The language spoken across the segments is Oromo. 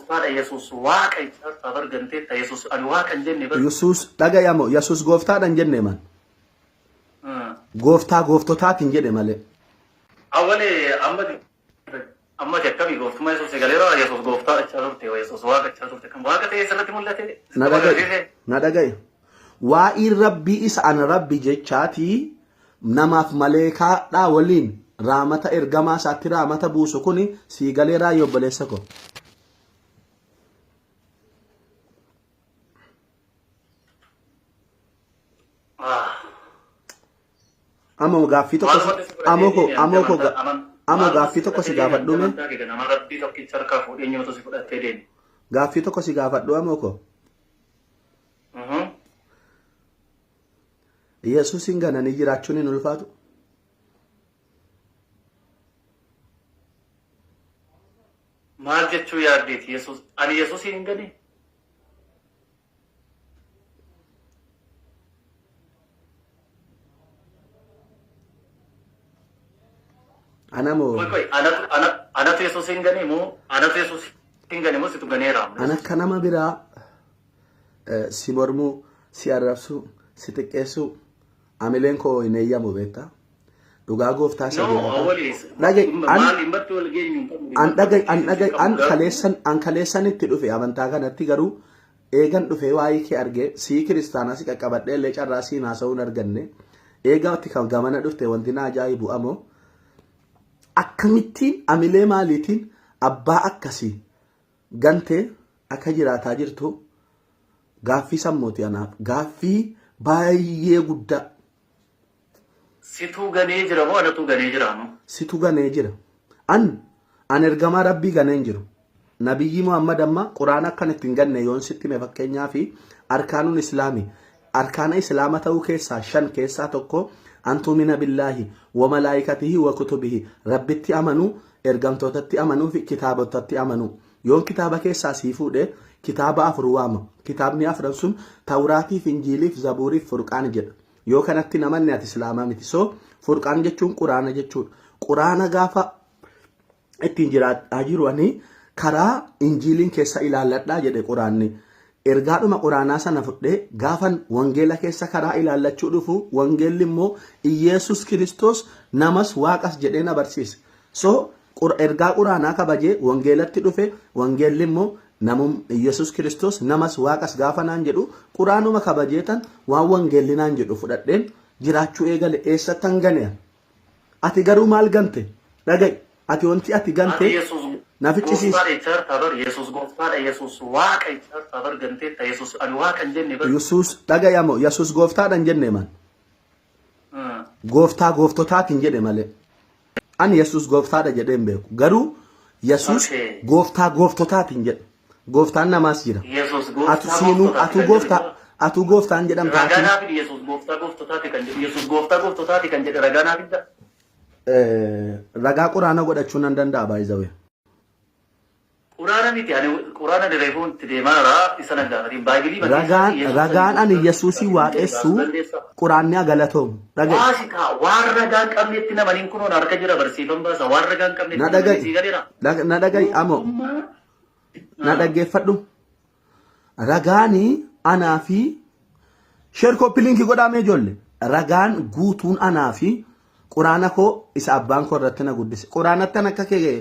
gooftaadha, Yesuus waaqa jechaa bar ganteetta. Yesuus ani waaqa hin jenne bar. Yesuus dhagayamo Yesuus gooftaadha hin jenne man. Gooftaa gooftotaatiin jedhe malee. Awwalee amma amma akkamii gooftummaa Yesuus galeera. Yesuus gooftaa jechaa turte, Yesuus waaqa jechaa turte, kan waaqa ta'e sirratti mul'ate Na sitti dhaga'i. agarsiise. Na dhaga'i. Waa'ii rabbii isa ana rabbi jechaatii namaaf maleekaadhaa waliin raamata ergamaa isaatti raamata buusu kuni sii galeeraa yoo obboleessa koo. Amoo gaaffii tokko Maalumatti si fudhatee amoo koo deeme amoo koo amantaa aman amoo maalumatti gaaffii si tokko si fudhatee deeme gaafadhu mee amantaa kee nama rabbii tokkicha harkaa fuudhee eenyutu si fudhatee deeme. Gaaffii tokko si gaafadhu amoo koo. Yesuusin gananii jiraachuun hin ulfaatu. Maal jechuu yaaddeeti Yesuus? Ani Yesuusiin hin gane? Ana moo Qoy qoy, anatu anatu Yesuusiin hin gane moo anatu Yesuusiin hin gane moo situ ganeera amma Ana Yesuus? akka nama biraa si mormuu, si arrabsuu, si xiqqeessuu amileen koo hin eeyyamu beektaa. Dhugaa gooftaa isa No, jiraataa. awwalis Dhaga'i an maal dhimmatti wal geenyu hin qabnu, an dhimma dhaga'i an barsiisuu dhaga'i hin qabnu an garuu kaleessan an kaleessan itti dhufe amantaa kanatti garuu eegan dhufee waa'ee kee argee sii kiristaanaa si qaqqabadhee illee carraa siin haasa'uu hin arganne eegaa itti kan gamana dhufte wanti na ajaa'ibu amoo akkamittiin amilee maaliitiin abbaa akkasii gantee akka jiraataa jirtu gaaffii sammuuti anaaf gaaffii baay'ee guddaa. Situu ganee jira moo anatuu ganee jira moo? Situ ganee jira. An ergamaa rabbii ganee hin jiru. Nabiyyii Muhammad amma quraana akkan ittiin ganne yoon sitti hime, fakkeenyaa fi arkaanuun islaami arkaana islaama ta'uu keessaa shan keessaa tokko an tuumina billaahi wa malaayikatihi wa kutubihi, rabbitti amanuu, ergamtootatti amanuu fi kitaabotatti amanuu. Yoon kitaaba keessaa sii fuudhe kitaaba afur waama. Kitaabni afran sun Tawraatiif, Injiiliif, Zabuuriif, Furqaan jedha. Yoo kanatti namanni ati islaamaa miti. So Furqaan jechuun quraana jechuudha. Quraana gaafa ittiin jiraataa jiru ani karaa injiiliin keessa ilaalladhaa jedhe quraanni. Ergaadhuma quraanaa sana fudhee gaafan wangeela keessa karaa ilaallachuu dhufu wangeelli immoo Iyeesus Kiristoos namas waaqas jedhee na barsiise. So ergaa quraanaa kabajee wangeelatti dhufe, wangeelli immoo namum Iyeesus Kiristoos namas waaqas gaafa naan jedhu quraanuma kabajeetan waan wangeelli naan jedhu fudhadheen jiraachuu eegale. Eessattan gane? Ati garuu maal gante? Dhaga'i. Ati wanti ati Ati gante Yesuus na ficcisiisi. gooftaadha jechaa jirta bar. Yesuus gooftaadha, Yesuus waaqa jechaa jirta bar ganteetta. Yesuus ani waaqa hin jenne bar. Yesuus dhaga'i amoo Yesuus gooftaadha hin jenne man. Gooftaa gooftotaatiin jedhe malee. Ani Yesuus gooftaadha jedhee hin beeku. Garuu Yesuus gooftaa gooftotaatiin jedhe. Gooftaan namaas jira. Yesuus Atu gooftaa siinuu gooftotaati atuu kan jedhu gooftaa jira. atuu gooftaan jedhamta Ragaa atuu. naa fidi. Yesuus gooftaa gooftotaati kan jedhu, Yesuus gooftaa gooftotaati kan jedhe ragaa naa fidda. Ragaa quraana godhachuu nan danda'a by the way. Quraana miti, ani quraana reefuun itti deemaa jira, isa nan gaafatiin baaybilii ma Ragaan keessatti Yesuus ani ragaan ani gooftaa Yesuusii gooftotaati kan jedhe waaqessu baasuu dandeessaa? quraanni haa galatoomu. Dhaga'i. Baasi kaa, waan ragaa hin qabnetti namaniin kunoon harka jira barsiifan baasa, waan ragaa hin Na qabnetti namanii dhaga'i. sii galeera. Na dhaga'i amoo. Gooftummaa Na dhaggeeffadhu. Ragaani anaa fi share copy link godhaa mee ijoollee. Ragaan guutuun anaa fi quraana koo isa abbaan koo irratti na guddise. Quraanatti an akka kee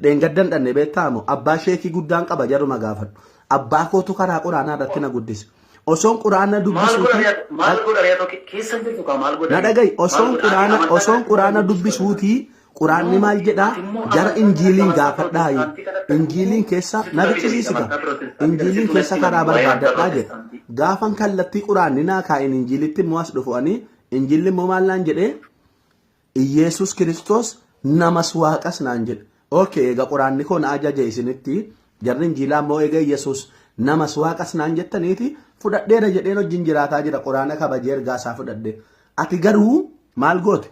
dheengaddan dhanne beektaa moo abbaa sheekii guddaan qaba jaruma gaafadhu. Abbaa kootu karaa quraanaa irratti na guddise. Osoon quraana Maal dubbisuuti godha maal godha reeto keessa hin jirtu kaa maal na godha dhaga'i maal osoon godha ati quraana amantaa osoon kanatti quraana na guddisa. dubbisuuti quraanni No, maal jedhaa ati immoo jara amantaa injiiliin amantaa gaafadhaayi pirootestaantii kanatti injiiliin keessa situ na na fide miti ficcisiisika amantaa pirootestaantii kana injiiliin situ keessa natti karaa himame waa'ee amantaa barbaadadhaa jedha. pirootestaantii. Gaafan kallattii quraanni naa kaa'in injiilitti immoo as dhufu ani injiilli immoo maal naan jedhee? Iyeesus Kiristoos namas waaqas naan jedhe. Okay, egaa quraanni koo na ajaje isinitti jarri injiilaa immoo eega Iyesuus namas waaqas naan jettaniiti fudhadheera jedheen wajjin jiraataa jira quraana kabajee ergaa isaa fudhadhe. Ati garuu maal goote?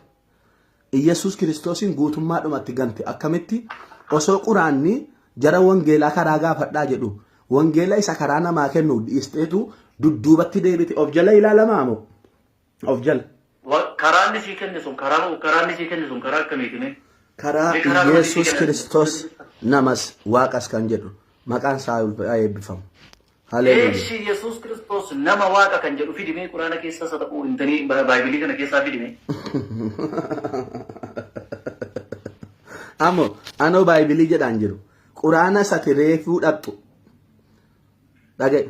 Iyesuus Kiristoosiin guutummaadhumatti gante. Akkamitti? Osoo quraanni jara wangeelaa karaa gaafadhaa jedhu wangeela isa karaa namaa kennu dhiisteetu dudduubatti deebite. Of jala ilaalamaa moo? Of jala. Karaa inni sii kenne sun karaa karaa inni sii kenne sun karaa akkamiiti mee? Karaa Mee karaa akkamitti sii Iyesuus kenna? Kiristoos namas waaqas kan jedhu. Maqaan isaa haa eebbifamu. Haleluuyaa. Eeshi Yesuus Kiristoos nama waaqa kan jedhu fidimee quraana keessaa isa ta'uu hintanii baaybilii kana keessaa fidimee. Amo anoo baaybilii jedhaan jiru. Quraana sati reefuu dhaqxu. Dhaga'i.